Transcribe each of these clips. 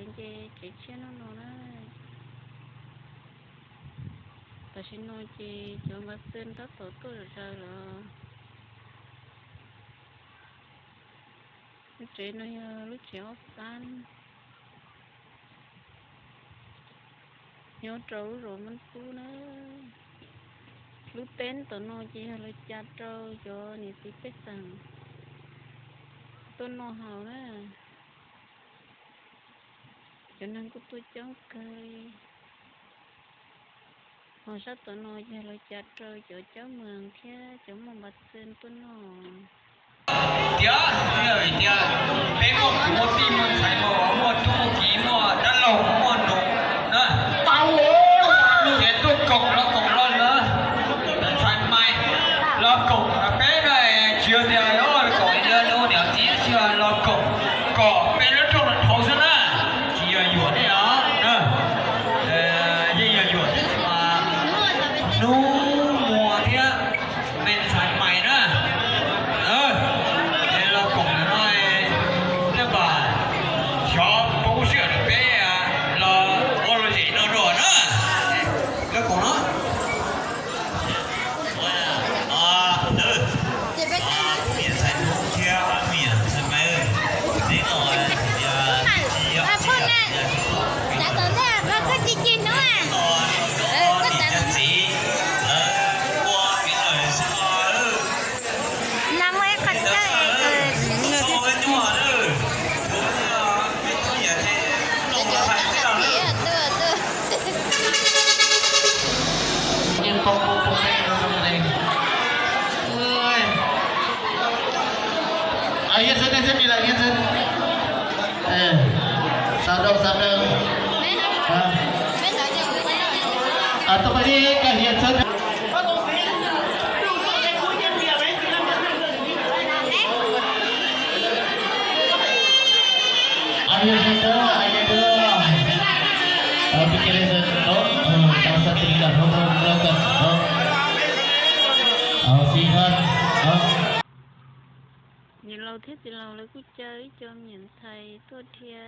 nce tsev tshiab no no na. Tam sim no ces cov npaj xwb tab tom tuaj zom zaws lawm. Lub tsev no yog lub tsev ob xab, nyob rau lub zos Mab Xub na. Lub teb tom no ces yog lawv ca rau cov niam txiv pej xeem tuaj noj haus na. Cov neeg kuj tuaj coob kawg li. Ho sab tom no yog lawv ca rau cov caub moos thiab cov muaj npaj xwb tuaj noj. Tias, tias peb muaj kwv muaj tij muaj ntxhais muaj tub muaj kiv muaj dab laug muaj nus na, ces tuaj koom los koom los lawm, ntxhais mais los koom peb na, tsis yog tias koom li niam txiv, tsis yog, los koom kom peb lub rooj no dhau xwb na, tsis yog yuam nej os. Yeej yog yuam tab sis mas hnub muag thiab me ntxhais mais na, es los koom no, nej pab xyov poob sij hawm rau peb los ua lom zem no dua na. Los koom no. Niam ntxhais hnub thiab niam ntxhais mais, neb los tsis yog niam yog txiv, lawv ua kev lom zem xwb os. Na muaj ib qho chaw es, Xav rau xav rau. Tau pab ib koj hiav txhawb. Niam laus thiab txiv laus lawv kuj caw ib co me nyuam ntxhais tuaj dhia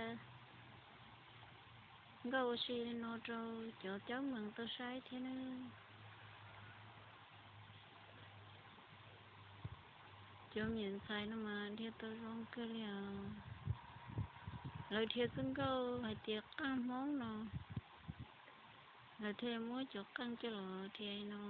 nkauj ua si li no rau cov caub moos tau saib thiab na. Cov me nyuam ntxhais no mas dhia tau zoo kawg li os. Lawv dhia xwb nkauj hais tias qeej Hmoob no, lawv thiaj muab cov qeej coj los dhia li no.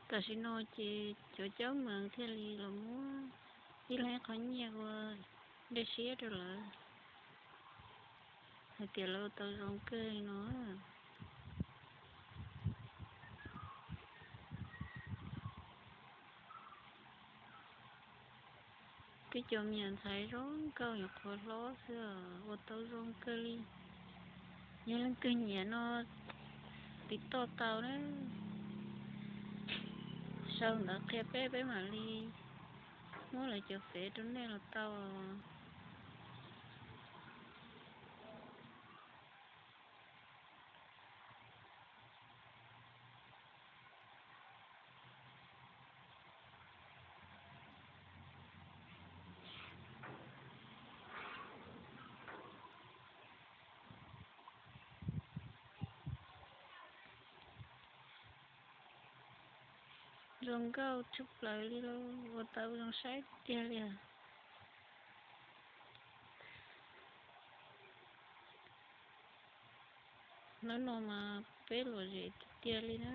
Tam sim no ces cov caub moos thiaj li los muab ib leeg qhov nyiaj ua dej siab rau lawv, hais tias lawv ua tau zoo kawg li no. Twb cov me nyuam ntxhais zoo nkauj nyuam qhuav hlob xwb ua tau zoo kawg li. Yog leej twg nyiam no tiv toj tau na, sau ntawv qhia peb, peb mam li muab lawv cov fev rau nej los tau. Zoo nkauj tshaj plaws li lauj, ua tau zoo saib tiag li os. Hnub no mas peb lom zem tiag tiag li na.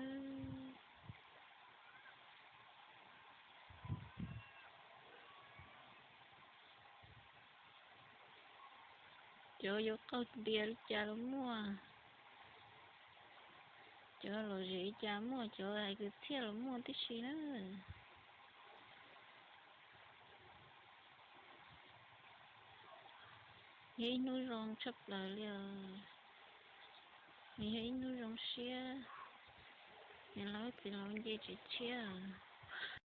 Cov yuav qaug npias li cas los muaj, cov lom zem li cas muaj, cov hais kwv txhiaj los muaj tib si na. Yog ib hnub zoo tshaj plaws li os. Nws yog ib hnub zoo siab, niam laus txiv laus nce tsev tshiab.